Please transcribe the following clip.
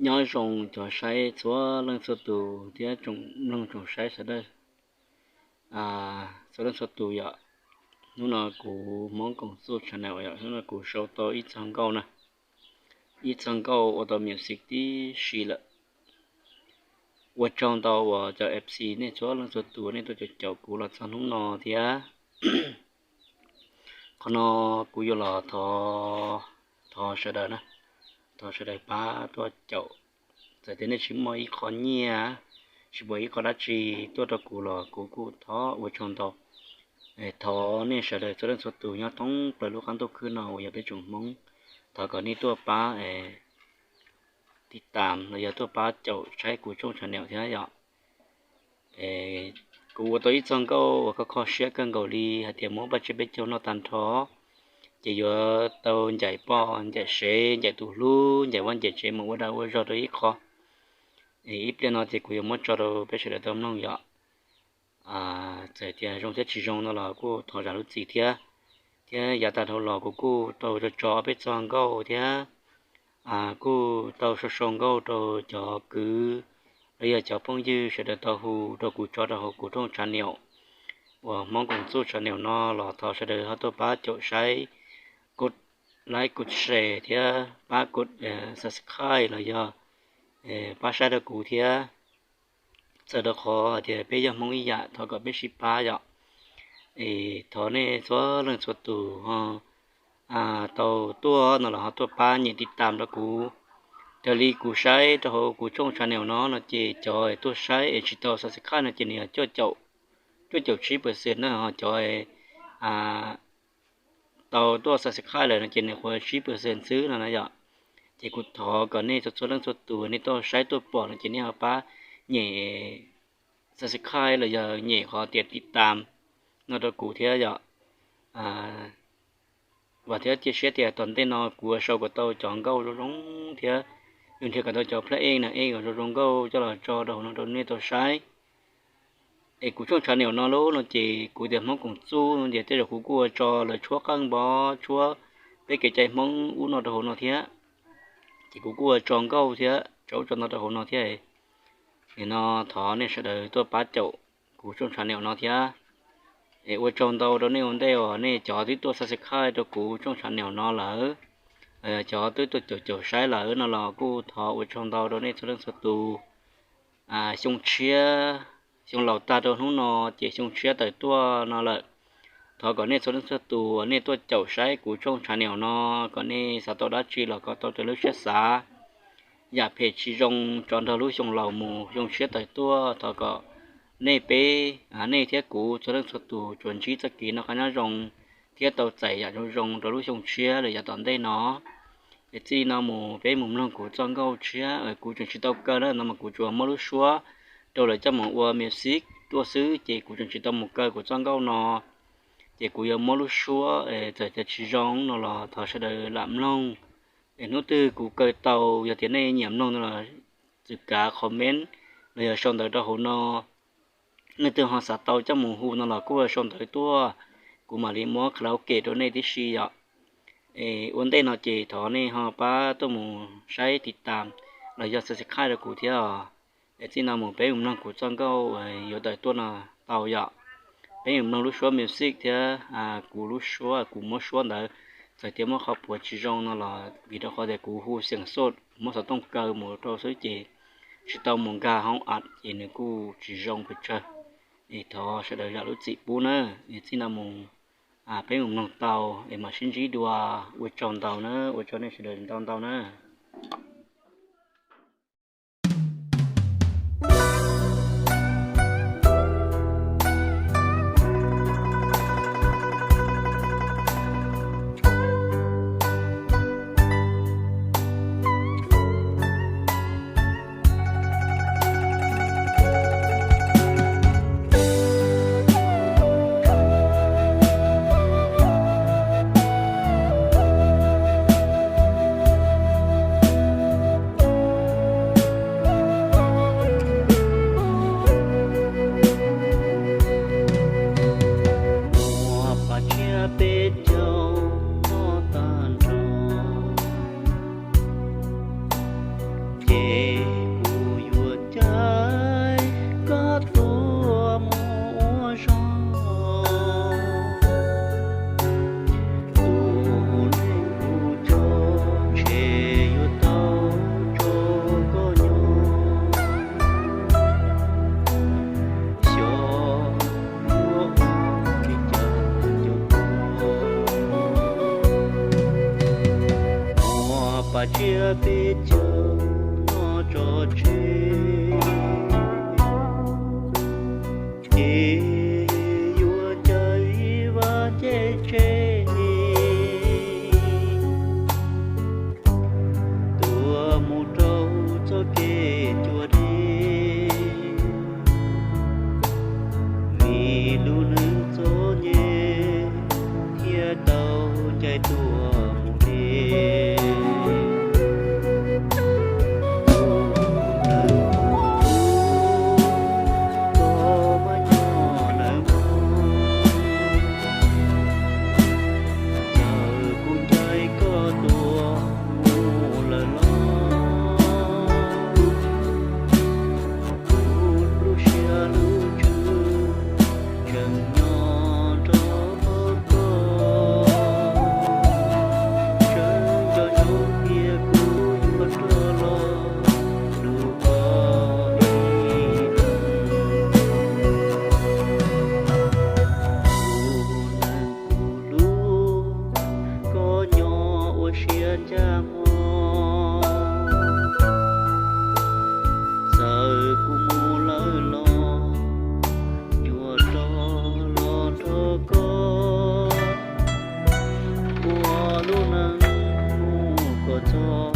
Nyob zoo cov saib txhua leej txhua tus thiab tsoom mloog tsoom saib sawv daws txhua leej txhua tus yom. Hnub no kuv Hmoob Koom Txuj channel yom, hnub no kuv sau tau ib txog nkauj na, ib txog nkauj ua tau music tib si lawm. Ua tsaug ntau uas cov F C nej txhua leej txhua tus nej tuaj caum caum kuv los txog hnub no thiab. Qhov no kuv yuav los thov, thov sawv daws na, thov sawv daws pab tuaj caum. Txawm tias nej tsis muaj ib qho nyiaj, tsis muaj ib qho dab tsi tuaj rau kuv los kuv kuj thov ua tsaug ntau. Thov nej sawv daws txhua leej txhua tus nyob thoob plaws lub qab ntuj khwb no uas yog peb tsoom Hmoob, thov kom nej tuaj pab tiv tam los yog tuaj pab caum saib kuv tshooj channel thiab yom. Kuv ua tau ib txog nkauj uas kho kho siab kawg nkaus li hais tias muab Paj Tsib Peb Caug noj tag nrho, ces yuav tau ncaim poj ncaim sev, ncaim tus hlub, ncaim vaj ncaim tsev mus ua dag ua zog rau ib qho. Ib pliag no ces kuv yuav muab tso rau peb sawv daws tau mloog yom. Txawm tias zoo thiab tsis zoo no los kuj thov zam lub txim thiab. Thiab yav tag dhau los kuv kuj tau tso tso ob peb txog nkauj thiab kuj tau sau sau nkauj rau cov kwv los yog cov phooj ywg sawv daws tau hu rau kuv tso rau hauv kuv tshooj channel uas Hmoob Koom Txuj channel no los thov sawv daws ho tuaj pab caum saib, kuj like, kuj share thiab pab kuj subscribe los yog pab saib rau kuv thiab. Txawm rau qhov hais tias peb yog Hmoob ib yam thov kom peb sib pab yom. Es thov nej txhua leej txhua tus ho tau tuaj no los ho tuaj pab nyem tiv tam rau kuv. Raws li kuv saib rau hauv kuv tshooj channel no no ces cov tuaj saib es tsis tau subscribe no ces nws yog cuaj caum tsib percent na, ho cov tau tuaj subscribe lawm no ces nws qhuav tsib percent xwb no na yom. Ces kuv thov kom nej txhua txhua leej txhua tus nej tuaj saib tuaj pom no ces nej ho pab nyem subscribe los yog nyem qhov tias tiv tam no rau kuv thiab yom. Vam thiab cia siab tias tom ntej no kuv yuav sau kom tau cov nkauj zoo zoo thiab yuav nrhiav kom tau cov play ej na ej uas zoo zoo nkauj coj los tso rau hauv no rau nej tau saib. Es kuv tshooj channel no lub no ces kuv tias Hmoob Koom Txuj no ces tej zaum kuv kuj ua tso lawv tshuab qeej npov tshuab peb kev cai Hmoob ub no rau hauv no thiab. Ces kuv kuj ua tso nkauj thiab tso ub tso no rau hauv no thiab. Nim no thov nej sawv daws tuaj pab caum kuv tshooj channel no thiab. Es ua tsaug ntau rau nej ua ntej uas nej cov twb tuaj subscribe rau kuv tshooj channel no lawm, cov twb tuaj caum caum saib lawm no los kuj thov ua tsaug ntau rau nej txhua leej txhua tus. Xyoo tshiab, xyoo laus tag rau hnub no ces xyoo tshiab tawm tuaj no lawm. Thov kom nej txhua leej txhua tus uas nej tuaj caum saib kuv tshooj channel no kom nej xav tau dab tsi los kom tau raws lub siab xav. Yam phem tsis zoo tso nrog lub xyoo laus mus, xyoo tshiab tawm tuaj thov kom nej peb, nej thiab kuv txhua leej txhua tus tsuas ntsib txoj kev noj qab nyob zoo thiab tau txais yam zoo zoo rau lub xyoo tshiab los yav tom ntej no. Es txij no mus peb mus mloog kuv txoj nkauj tshiab, kuv tseem tsis tau kaw na no mas kuv tsuas muab lub suab rau lawv coj mus ua music tuaj xwb ces kuv tseem tsis tau mus kaw kuv txoj nkauj no. Ces kuv yuav muab lub suab, txawm tias tsis zoo no los thov sawv daws lam mloog. Es hnub twg kuv kaw tau, yog tias nej nyiam mloog no los txwm kav comment los yog sau ntawv rau hauv no. Leej twg ho xav tau coj mus hu no los kuj sau ntawv tuaj, kuv mam li muab karaoke rau nej tib si yom. Es ua ntej no ces thov nej ho pab tuaj mus saib tiv tam los yog subscribe rau kuv thiab os. Es txij no mus peb mus mloog kuv txoj nkauj yuav tawm tuaj no tau yom. Peb mus mloog lub suab music thiab kuv lub suab kuv muab suab ntawd, txawm tias muab qhov puav tsis zoo no los vim rau qhov tias kuv hu xeem xoj muab xov tooj kaw mus rau xwb ces tsis tau mus nkag hoob at ces nws kuj tsis zoo pes tsawg. Es thov sawv daws zam lub txim pub na. Es txij no mus peb mus mloog tau es mam sib ntsib dua. Ua tsaug ntau na, ua tsaug nej sawv daws ntau ntau na. Ua tsiab peb caug noj tso tseg, ces yuav ncaim Vaj Ncej Tseb tuaj mus rau txoj kev cua dej. Vim lub neej txom nyem thiaj tau ncaim tuaj mus de. Koj mas nyob nawb mog, txawm kuv ncaim koj tuaj mus lawm los, kuv lub siab lub ntsws tseem nyob nrog koj. Sawv ntxov nyob tias kuv yuav rov los lub koj ib leeg. Kuv neeg kuv hlub, koj nyob ua siab ncaj mog. Txawm kuv mus lawm los, yuav rov los nrog koj ua lub neej mus kom txog